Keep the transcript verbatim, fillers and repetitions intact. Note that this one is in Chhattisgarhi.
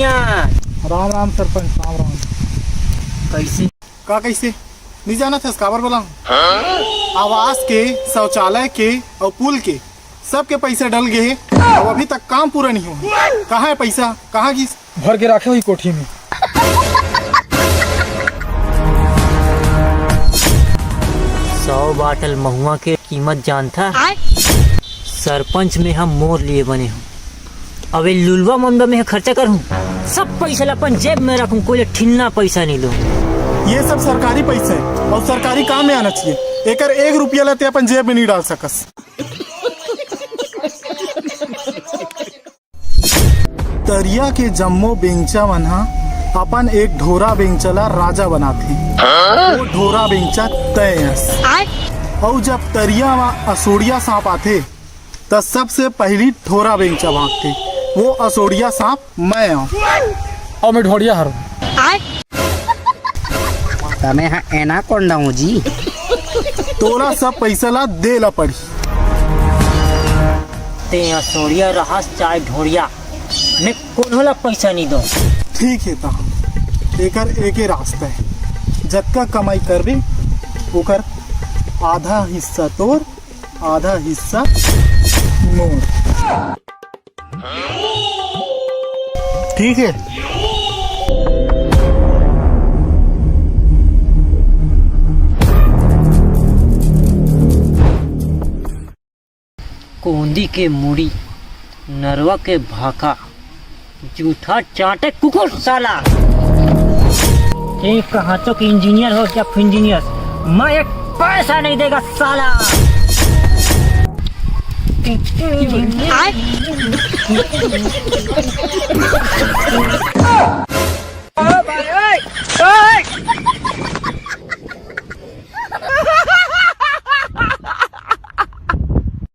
राम राम सरपंच, राम राम। कैसे? का कैसे? नहीं जानत हस, काबर बोला? आवास के, शौचालय के और पुल के, सबके पैसा डल गए हे, अब अभी तक काम पूरा नहीं हुआ। कहाँ है पैसा? कहाँ गिस? भर के राखे हुई कोठी में। सौ बाटल महुआ के कीमत जानथा? सरपंच में हम मोर लिए बने हूँ। अबे लुलवा मन बर में खर्चा करहूँ, सब पैसा ला अपन जेब में रखूँ, कोई ला ठिन्ना पैसा नहीं दूँ। ये सब सरकारी पैसा है और सरकारी काम में आना चाहिए। एकर एक रुपया ला ते अपन जेब में नहीं डाल सकस। तरिया के जम्मो बेंगचा मन ह अपन एक ढोरा बेंगचा ला राजा बनाथे। वो ढोरा बेंगचा तय अस। अउ जब तरिया म असोड़िया सांप आथे, त सबसे पहिली ढोरा बेंगचा भागथे। वो असोड़िया सांप मैं आंव। अउ मैं ढोड़िया हरंव। त मैं ह एनाकोंडा हूँ जी। तोला सब पैसा ला दे ला पड़ही। ते असोड़िया रहस चाहे ढोड़िया, मैं कोनो ला पैसा नहीं दूँ। ठीक है, त एकर एके रास्ता है, जतका कमाई करबे, ओकर आधा हिस्सा तोर, आधा हिस्सा मोर। ठीक है। कोंदी के मुड़ी, नरवा के भाखा, जूठा चाटे कुकुर साला। एक हाथों के इंजीनियर हो क्या इंजीनियर, मैं एक पैसा नहीं देगा साला।